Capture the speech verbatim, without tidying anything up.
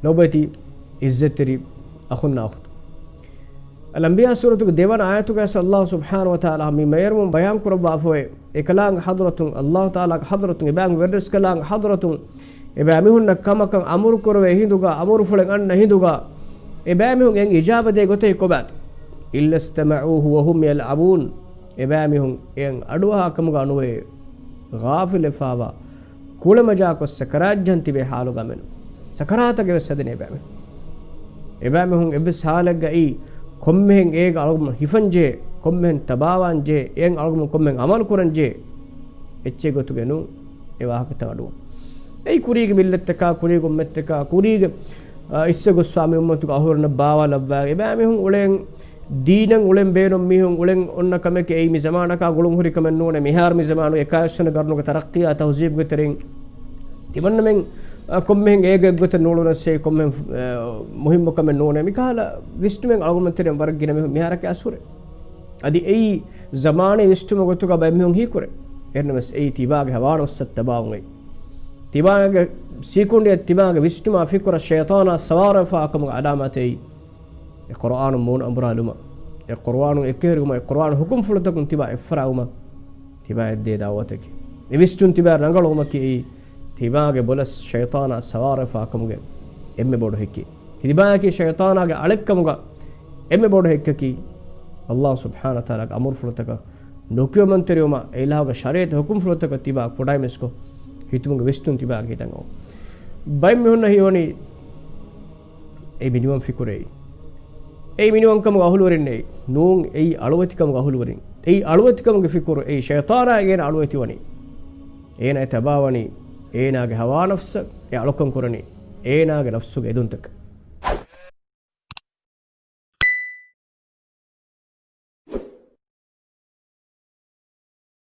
ލޮބުވެތި އިއްޒަތްތެރި އަޚުންނާ އުޚްތުން. އަލްއަންބިޔާ ސޫރަތުގެ ދެވަނަ އާޔަތުގައި އައްލާހު ސުބްޙާނަހު ވަތަޢާލާ މި މޭރުމުން ބަޔާން ކުރައްވާފައި، އެކަލާނގެ ޙަޟްރަތުން، އައްލާހު ތަޢާލާގެ ޙަޟްރަތުން، އެބައިމީހުން ވެރިރަސްކަލާނގެ ޙަޟްރަތުން، އެބައިމީހުންނަށް ކަމަކަށް އަމުރު ކުރެވޭ ހިނދުގަ، އަމުރުފުޅެއް އަންނަ ހިނދުގަ، އެބައިމީހުން އެއިން އިޖާބަ ދޭ ގޮތެއް ކޮބާތޯ؟ إلا استمعوه وهم يلعبون. އެބައިމީހުން އެއަށް އަޑުއަހާ ކަމުގަ ނުވެ، ޣާފިލްވެފައިވާ، ކުޅަމަޖާކޮށް ސަކަރާތް ޖަހަން ތިބޭ ޙާލުގަ މެނު. ސަކަރާތަކަށް ވެސް ހެދެން އެބައިމީހުން. އެބައިމީހުން އެއްވެސް ޙާލެއްގައި ކޮންމެހެން އޭގަ އަޅުގަނޑު ހިފަން ޖެހޭ، ކޮންމެހެން ތަބާވާން ޖެހޭ، އެއަށް އަޅުގަނޑު ކޮންމެހެން އަމަލު ކުރަން ޖެހޭ، އެއްޗެއް ގޮތުގަ ނޫން އެ ވާހަކަތައް އަޑުއައް. އެއީ ކުރީގެ މިއްލަތްތަކާ، ކުރީގެ އުއްމަތްތަކާ، ކުރީގެ، އާ، އިސްވެ ގޮސްފާ މި އުއްމަތުގެ އަހުރެންނަށް ބާވާލައްވާ، އެބައިމީހުން އުޅެން ދީނަށް އުޅެން ބޭނުން މީހުން އުޅެން އޮންނަ ކަމެކޭ. އެއީ މި ޒަމާނަކާ ގުޅުން ހުރި ކަމެއް ނޫނޭ. މިހާރު މި ޒަމާނުގެ އެކާވީސް ވަނަ ގަރުނުގެ ތަރައްޤީއާ ތަހުޒީބުގެ ތެރެއިން ތިމަންނަމެން، އަ، ކޮންމެހެން އޭގެ އެއްގޮތަށް ނޫޅުނަސް އެއީ ކޮންމެހެން، އަ، މުހިއްމު ކަމެއް ނޫނޭ. މިކަހަލަ ވިސްނުމެއް އަޅުގަނޑުމެން ތެރެއިން ވަރަށް ގިނަ މީހުން މިހާރަކަށް އައިސް ހުރޭ. އަދި އެއީ ޒަމާނީ ވިސްނުމުގެ ގޮތުގަ ބައެއް މީހުން ހީކުރޭ. އެހެންނަމަވެސް އެއީ ތިބާގެ ހަވާ ނަފްސަށް ތަބާވުން އެއީ. ތިބާގެ ސީކުނޑިއަށް ތިބާގެ ވިސްނުމާ ފިކުރަށް ޝައިޠާނާ ސަވާރުވެފާ ކަމުގެ އަލާމާތެއް އެއީ. އެ ޤުރުއާނު މޫނު އަނބުރާލުމަށް، އެ ޤުރުއާނު އެކެހެރިވުމަށް، އެ ޤުރުއާނު ޙުކުމްފުޅުތަކުން ތިބާ އެއްފަރާވުމަށް، ތިބާއަށް ދޭ ދަޢުވަތަކީ. އެ ވިސްނުން ތިބާ ރަނގަޅުވުމަކީ އެއީ، ތިބާގެ ބޮލަސް ޝައިޠާނާ ސަވާރުވެފާ ކަމުގެ އެންމެ ބޮޑު ހެއްކެއް. ތިބާއަކީ ޝައިޠާނާގެ އަޅެއްކަމުގަ އެންމެ ބޮޑު ހެއްކަކީ، އައްލާހު ސުބްޙާނަހު ވަތަޢާލާގެ އަމުރުފުޅުތަކަށް ނުކިޔަމަންތެރިވުމަށް، އެ އިލާހުގެ ޝަރީޢަތް ޙުކުމްފުޅުތަކަށް ތިބާ ކުޑައިމަސްކޮށް، ހިތުމުގެ ވިސްނުން ތިބާގެ ހިތަށް އައު. ބައެއް މީހުންނަށް ހީވަނީ، އެއީ މިނިވަން ފިކުރެއް. އެއީ މިނިވަންކަމުގެ އަހުލުވެރިންނެއް. ނޫން، އެއީ އަޅުވެތިކަމުގެ އަހުލުވެރިން. އެއީ އަޅުވެތިކަމުގެ ފިކުރު. އެއީ ޝައިޠާނާ އޭނަ އަޅުވެތިވަނީ. އޭނަ އެ ތަބާވަނީ އޭނާގެ ހަވާ ނަފްސަށް އެ އަޅުކަން ކުރަނީ. އޭނާގެ ނަފްސުގެ އެދުންތަކަށް.